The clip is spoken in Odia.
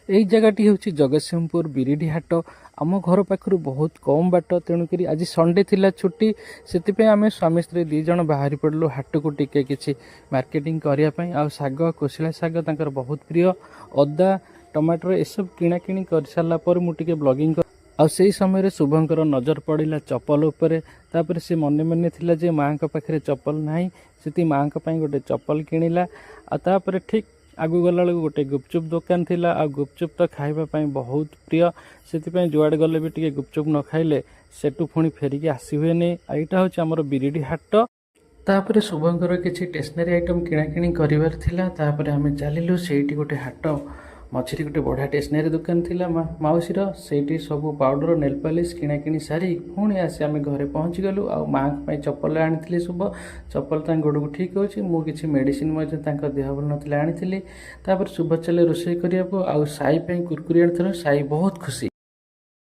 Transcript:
ଏଇ ଜାଗାଟି ହେଉଛି ଜଗତସିଂହପୁର ବିରିଡି ହାଟ। ଆମ ଘର ପାଖରୁ ବହୁତ କମ୍ ବାଟ, ତେଣୁକରି ଆଜି ସଣ୍ଡେ ଥିଲା ଛୁଟି, ସେଥିପାଇଁ ଆମେ ସ୍ୱାମୀ ସ୍ତ୍ରୀ 2 ଜଣ ବାହାରି ପଡ଼ିଲୁ ହାଟକୁ ଟିକେ କିଛି ମାର୍କେଟିଂ କରିବା ପାଇଁ। ଆଉ ଶାଗ, କୋଶଳା ଶାଗ ତାଙ୍କର ବହୁତ ପ୍ରିୟ, ଅଦା, ଟମାଟର ଏସବୁ କିଣାକିଣି କରିସାରିଲା ପରେ ମୁଁ ଟିକେ ବ୍ଲଗିଂ। ଆଉ ସେଇ ସମୟରେ ଶୁଭଙ୍କର ନଜର ପଡ଼ିଲା ଚପଲ ଉପରେ। ତାପରେ ସେ ମନେ ମନେ ଥିଲା ଯେ ମାଆଙ୍କ ପାଖରେ ଚପଲ ନାହିଁ, ସେଠି ମାଆଙ୍କ ପାଇଁ ଗୋଟେ ଚପଲ କିଣିଲା। ଆଉ ତାପରେ ଠିକ୍ ଆଗକୁ ଗଲାବେଳକୁ ଗୋଟେ ଗୁପଚୁପ୍ ଦୋକାନ ଥିଲା। ଆଉ ଗୁପଚୁପ୍ ତ ଖାଇବା ପାଇଁ ବହୁତ ପ୍ରିୟ, ସେଥିପାଇଁ ଯୁଆଡ଼େ ଗଲେ ବି ଟିକେ ଗୁପଚୁପ୍ ନ ଖାଇଲେ ସେଠୁ ପୁଣି ଫେରିକି ଆସି ହୁଏନି। ଆଉ ଏଇଟା ହେଉଛି ଆମର ବିରିଡ଼ି ହାଟ। ତାପରେ ଶୁଭଙ୍କର କିଛି ଷ୍ଟେସନାରୀ ଆଇଟମ୍ କିଣାକିଣି କରିବାର ଥିଲା। ତାପରେ ଆମେ ଚାଲିଲୁ। ସେଇଠି ଗୋଟେ ହାଟ ମଝିରେ ଗୋଟେ ବଢ଼ିଆ ଷ୍ଟେସନାରୀ ଦୋକାନ ଥିଲା ମାଉସୀର। ସେଇଠି ସବୁ ପାଉଡ଼ର, ନେଲ୍ ପାଲିସ୍ କିଣାକିଣି ସାରି ପୁଣି ଆସି ଆମେ ଘରେ ପହଞ୍ଚିଗଲୁ। ଆଉ ମାଆଙ୍କ ପାଇଁ ଚପଲ ଆଣିଥିଲି ଶୁଭ, ଚପଲ ତାଙ୍କ ଗୋଡ଼କୁ ଠିକ୍ ହେଉଛି। ମୁଁ କିଛି ମେଡ଼ିସିନ ମଧ୍ୟ ତାଙ୍କ ଦେହ ଭଲ ନଥିଲା ଆଣିଥିଲି। ତାପରେ ଶୁଭ ଚାଲେ ରୋଷେଇ କରିବାକୁ। ଆଉ ସାଇ ପାଇଁ କୁରକୁରି ଆଣିଥିଲୁ, ସାଇ ବହୁତ ଖୁସି।